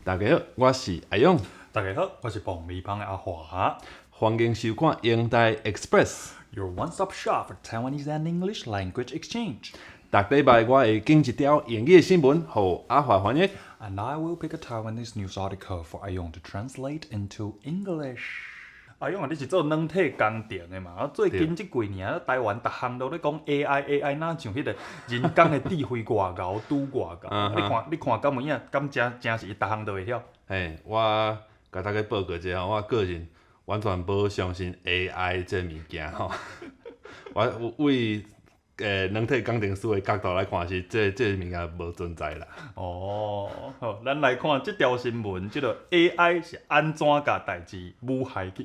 大家好，我是阿勇。大家好，我是爆米芳的阿華。歡迎收看英台 Express。 Your one-stop shop for Taiwanese and English language exchange. 逐禮拜我會揀一條英語的新聞，予阿華翻譯。 And I will pick a Taiwanese news article for 阿勇 to translate into English. 阿勇啊，你是做軟體工程的嘛？啊，最近這幾年啊，台灣逐項都咧講 AI AI，若像彼個人工的智慧偌𠢕拄偌𠢕。你看，你看敢有影？敢真真是伊逐項都會曉？嘿，我共大家報告一下，我個人完全無相信 AI 這物件吼。我為軟體工程師的角度來看，是這物件無存在啦。哦，好，咱來看這條新聞，這個 AI 是按怎共代誌舞害去？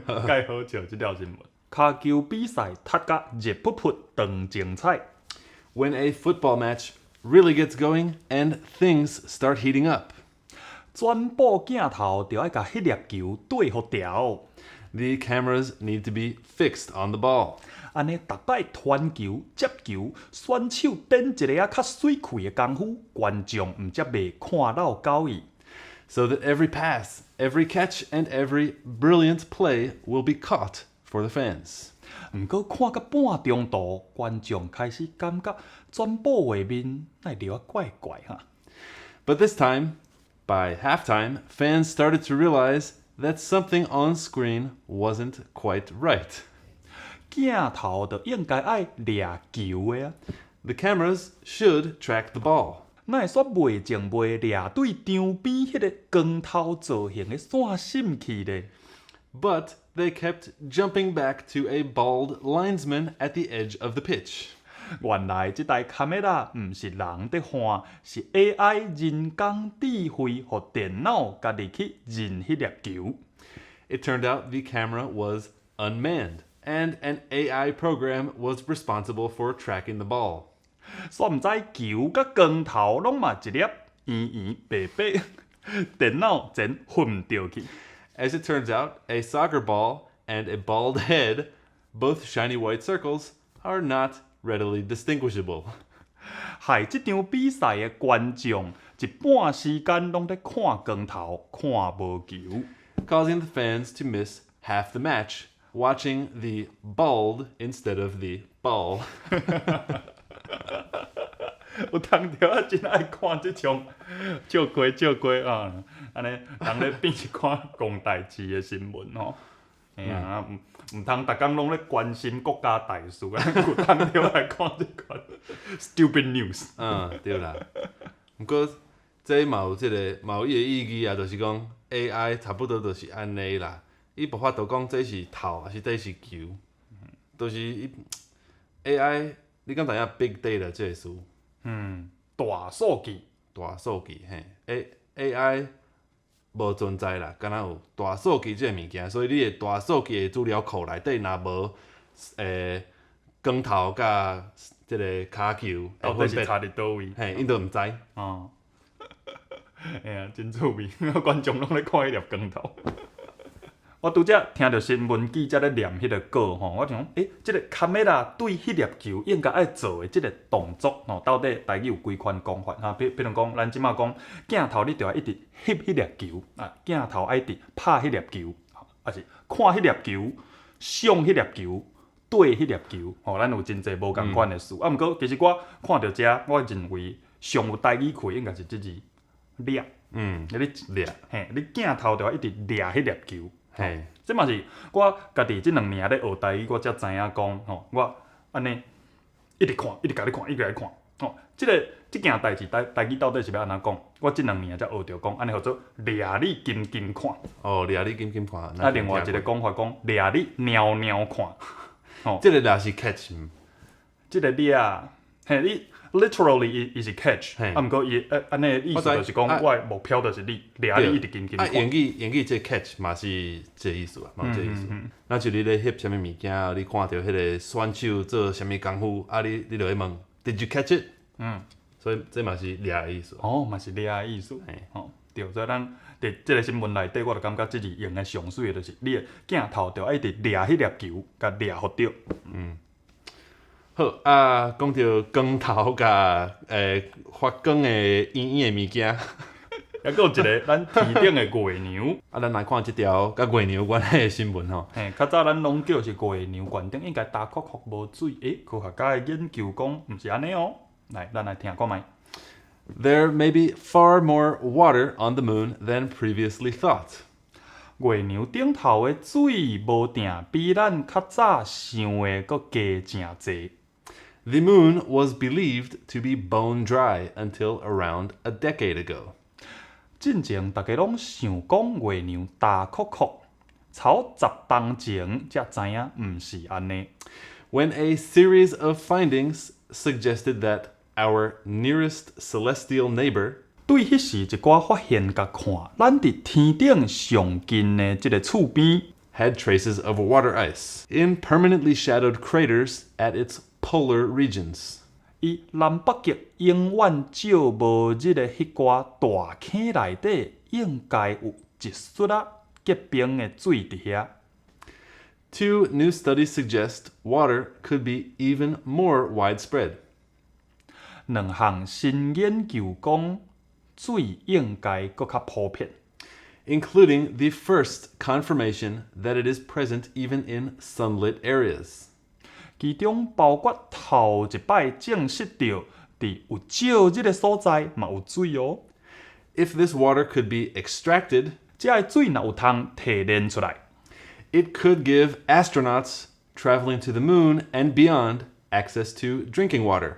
蓋好笑這條新聞。跤球比賽踢甲熱噗噗，當精彩。 When a football match really gets going and things start heating up, 轉播鏡頭就愛共彼粒球對予牢。 the cameras need to be fixed on the ball. 按呢，逐擺傳球、接球，選手頂一下仔較媠氣的功夫，觀眾毋才袂看落狗去。 So that every pass, every catch, and every brilliant play will be caught for the fans. 毋過看到半中途，觀眾開始感覺轉播畫面哪會著啊怪怪哈。 But this time, by halftime, fans started to realize that something on screen wasn't quite right. 鏡頭就應該愛掠球的啊。 The cameras should track the ball. 哪會煞袂前袂掠對場邊彼個光頭造型的線滲去咧？ But they kept jumping back to a bald linesman at the edge of the pitch. 原來這台卡梅拉毋是人佇看，是 AI 人工智慧，予電腦家己去認彼粒球。 It turned out the camera was unmanned, and an AI program was responsible for tracking the ball. 煞毋知球佮光頭攏嘛一粒圓圓白白，電腦全分毋著去。 As it turns out, a soccer ball and a bald head, both shiny white circles, are not readily distinguishable. 害這場比賽的觀眾一半時間攏佇看光頭，看無球。 Causing the fans to miss half the match, watching the bald instead of the ball. 有當著啊，真愛看這種笑過笑過啊，按呢人咧變一寡戇代誌的新聞吼。嘿啊，毋通逐工攏咧關心國家大事啊，有當著來看這款 stupid news。嗯，對啦。毋過這嘛有這個嘛有伊的意義啊，就是講 AI 差不多就是按呢啦。伊無法度講這是頭，還是這是球，就是伊 AI，你敢知影 big data 這個詞？嗯，大數據。大數據嘿，AI 無存在啦，敢若有大數據這個物件，所以你的大數據的資料庫內底若無光頭佮這個跤球到底是差佇佗位？嘿，𪜶都毋知。哦，嘿啊，真趣味，觀眾攏咧看彼粒光頭。我拄才聽著新聞記者咧念彼個稿吼，我想講，欸，這個卡梅拉對彼粒球應該愛做的這個動作吼，到底台語有幾款講法？哈，比如講，咱這馬講鏡頭，你著愛一直翕彼粒球啊，鏡頭愛一直拍彼粒球，抑是看彼粒球，想彼粒球，對彼粒球，吼，咱有真濟無仝款的詞。啊，毋過其實我看著這，我認為上有台語氣應該是這字掠。你掠，嘿，你鏡頭著愛一直掠彼粒球。這嘛是我家己這兩年咧學台語，我才知影講吼，我按呢一直看，一直共你看，一直共你看，吼，這件代誌台語到底是欲按怎講？我這兩年才學著講，按呢號做掠你緊緊看。哦，掠你緊緊看。啊，另外一個講法講掠你貓貓看。吼，這個掠是 catch。這個掠，嘿，你 literally 伊是 catch，啊，毋過伊按呢意思就是講，我的目標就是你，掠你一直緊緊看。啊，英語這 catch 嘛是這個意思啊，嘛這個意思。若像你咧翕啥物物件，你看著彼個選手做啥物功夫，啊，你就會問，Did you catch it？所以這嘛是掠的意思。哦，嘛是掠的意思。吼，對，所以咱佇這個新聞內底，我就感覺這字用的上媠的就是你的鏡頭著愛一直掠彼粒球，共掠予著。好啊，講著光頭佮發光的圓圓的物件，猶閣有一个咱天頂的月娘。啊，咱來看這條佮月娘有關係的新聞吼。嘿，較早咱攏叫是月娘懸頂應該焦涸涸無水，欸，科學家的研究講毋是按呢哦。來，咱來聽看覓。 There may be far more water on the moon than previously thought. 月娘頂頭的水無定比咱較早想的閣加誠濟。 The moon was believed to be bone dry until around a decade ago. 進前逐家攏想講月娘焦涸涸，頭10冬前才知影毋是按呢。 When a series of findings suggested that our nearest celestial neighbor 對彼時一寡發現共看，咱佇天頂上近的這个厝邊 had traces of water ice in permanently shadowed craters at its polar regions. 伊南北極永遠照無日的彼寡大坑內底，應該有一撮仔結冰的水佇遐。 Two new studies suggest water could be even more widespread. 兩項新研究講，水應該閣較普遍， including the first confirmation that it is present even in sunlit areas. 其中包括頭一擺證實著，佇有照日的所在嘛有水哦。 If this water could be extracted, 這个水若有通提煉出來， it could give astronauts traveling to the moon and beyond access to drinking water.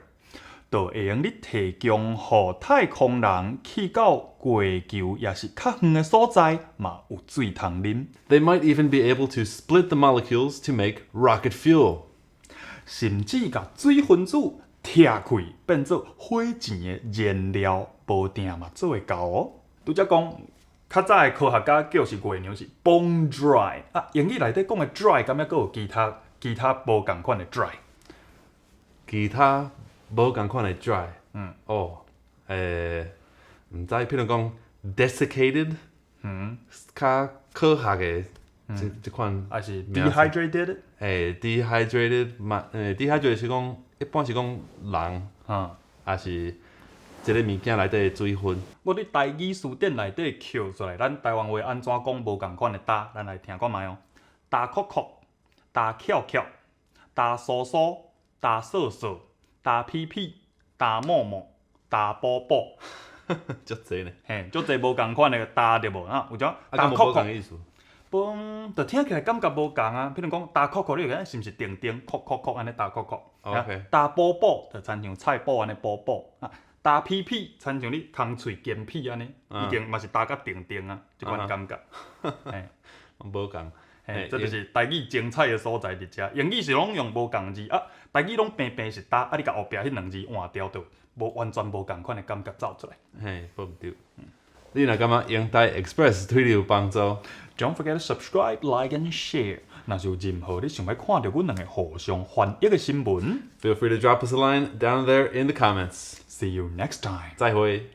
就會用得提供予太空人去到月球，抑是較遠的所在，嘛有水通啉。 They might even be able to split the molecules to make rocket fuel. 甚至共水分子拆開，變做火箭的燃料，無定嘛做會到哦。拄才講，較早的科學家叫是月娘是 bone dry 啊，英語內底講的 dry，敢猶閣有其他其他無仝款的 dry？其他無仝款的 dry，哦，毋知，譬如講 desiccated，較科學的這這款，還是 dehydrated？欸，dehydrated 嘛，dehydrated 是講一般是講人，抑是這个物件內底的水分。我佇台語詞典內底抾出來，咱台灣話按怎講無仝款的焦，咱來聽看覓哦。焦涸涸、焦翹翹、焦酥酥、焦燥燥、焦皮皮、焦毛毛、焦補補。足濟呢。嘿，足濟無仝款的焦對無啊？有種啊，敢無焦涸仝的意思？無，就聽起來感覺無仝啊。譬如講焦涸涸，你會感覺是毋是定定涸涸涸按呢焦涸涸？焦補補就親像菜脯按呢補補啊。焦皮皮親像你空喙堅皮按呢，已經嘛是焦甲定定啊，這款感覺。嘿，無仝。嘿，這就是台語精彩的所在佇遮。英語是攏用無仝字啊，台語攏平平是焦，啊，你共後壁彼兩字換掉，就無完全無仝款的感覺走出來。嘿，無毋對。你若感覺英台 Express 對你有幫助，Don't forget to subscribe, like and share。若是有任何你想欲看著阮兩个互相翻譯的新聞，feel free to drop us a line down there in the comments。 See you next time。再會。